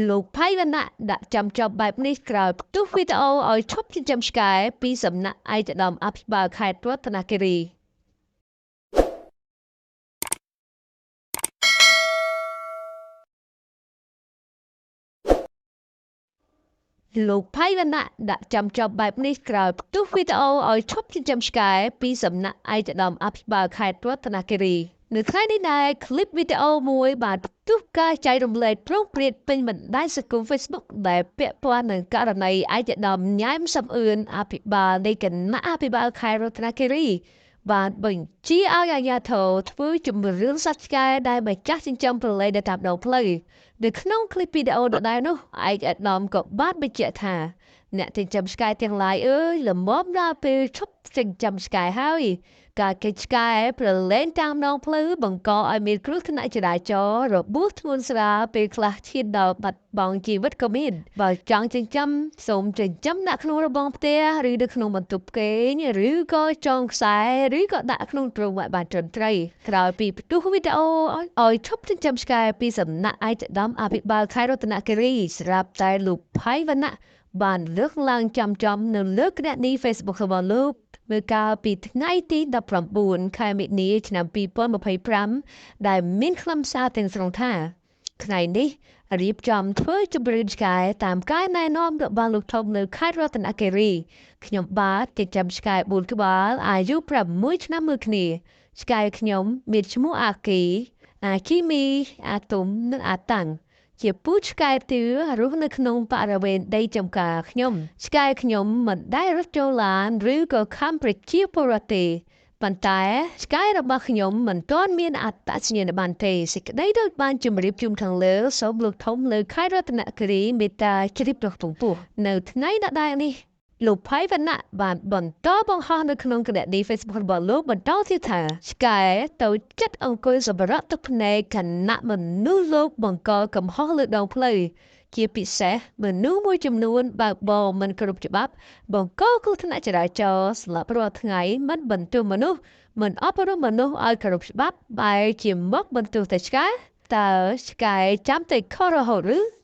លោកផៃវណ្ណៈដាក់ចាំចប់បែបនេះក្រោយផ្ទុះវីដេអូឲ្យឈប់ចិញ្ចឹមឆ្កែពីសំណាក់ឯកឧត្តមអភិបាលខេត្តរតនគិរី។លោកផៃវណ្ណៈដាក់ចាំចប់បែបនេះក្រោយផ្ទុះវីដេអូឲ្យឈប់ចិញ្ចឹមឆ្កែពីសំណាក់ឯកឧត្តមអភិបាលខេត្តរតនគិរី។នៅថ្ងៃនេះដែរ คลิปវីដេអូមួយបានផ្ទុះការចែករំលែកព្រោងព្រាតពេញបណ្ដាញសង្គម Facebook ដែលពាក់ព័ន្ធនឹងករណីឯកឧត្តមញ៉ែមសំអឿនអភិបាលនៃគណៈអភិបាលខេត្តរតនគិរីបានបញ្ជាឲ្យអាជ្ញាធរធ្វើជំរឿនសត្វឆ្កែដែលម្ចាស់ចិញ្ចឹមប្រឡែងនៅតាមដងផ្លូវ។នៅក្នុងคลิปវីដេអូដដែលនោះឯកឧត្តមក៏បានបញ្ជាក់ថាអ្នកចិញ្ចឹមឆ្កែទាំងឡាយអើយល្មមដល់ពេលឈប់ចិញ្ចឹមឆ្កែហើយការគេចឆ្កែប្រឡែងតាមដងផ្លូវបង្កឲ្យមានគ្រោះថ្នាក់ចរាចរណ៍របួសធ្ងន់ស្រាលពេលខ្លះឈានដល់បាត់បង់ជីវិតក៏មានបើចង់ចិញ្ចឹមសូមចិញ្ចឹមដាក់ក្នុងរបងផ្ទះឬនៅក្នុងបន្ទប់គេងឬក៏ចងខ្សែឬក៏ដាក់ក្នុងទ្រុងឲ្យបានត្រឹមត្រូវក្រោយពីផ្ទុះវីដេអូឲ្យឈប់ចិញ្ចឹមឆ្កែពីសំណាក់ឯកឧត្តមអភិបាលខេត្តរតនគិរីស្រាប់តែលោកផៃវណ្ណៈបានលើកឡើងចំចំនៅលើគណនី Facebook របស់លោកមើលកាលពីថ្ងៃទី19ខែមិនិនាឆ្នាំ2025ដែលមានខ្លឹមសារទាំងស្រុងថាថ្ងៃនេះរៀបចំធ្វើជំរឿនឆ្កែតាមការណែនាំរបស់លោកធំនៅខេត្តរតនគិរីខ្ញុំបាទចិញ្ចឹមឆ្កែ4ក្បាលអាយុ6ឆ្នាំមួយគ្នាឆ្កែខ្ញុំមានឈ្មោះអាគីអាគីមីអាទុំនិងអាតាំងជាពូជឆ្កែទឿរស់នៅក្នុងបរិវេណដីចំការខ្ញុំឆ្កែខ្ញុំមិនដែលរត់ចូលឡានឬក៏ខំប្រជាពលរដ្ឋទេប៉ុន្តែឆ្កែរបស់ខ្ញុំមិនទាន់មានអត្តសញ្ញាណប័ណ្ណទេសេចក្តីដូចបានជម្រាបជូនខាងលើសូមលោកធំលើខេត្តរតនគិរីមេត្តាជ្រាបដល់ពងពោះនៅថ្ងៃដដែលនេះលោកផៃវណ្ណៈបានបន្តបង្ហោះនៅក្នុងគណនី Facebook របស់លោកបន្តទៀតថាឆ្កែទៅចិត្តអង្គុយសម្រាប់ទឹកភ្នែកខណៈមនុស្សលោកបង្កកំហុសលើដងផ្លូវជាពិសេសមនុស្សមួយចំនួនបើកបរមិនគ្រប់ច្បាប់បង្កគ្រោះថ្នាក់ចរាចរណ៍ស្លាប់រាល់ថ្ងៃមិនបន្ទោសមនុស្សមិនអប់រំមនុស្សឲ្យគោរពច្បាប់បែរជាមកបន្ទោសតែឆ្កែតើឆ្កែចាំតែខុសរហូតឬ?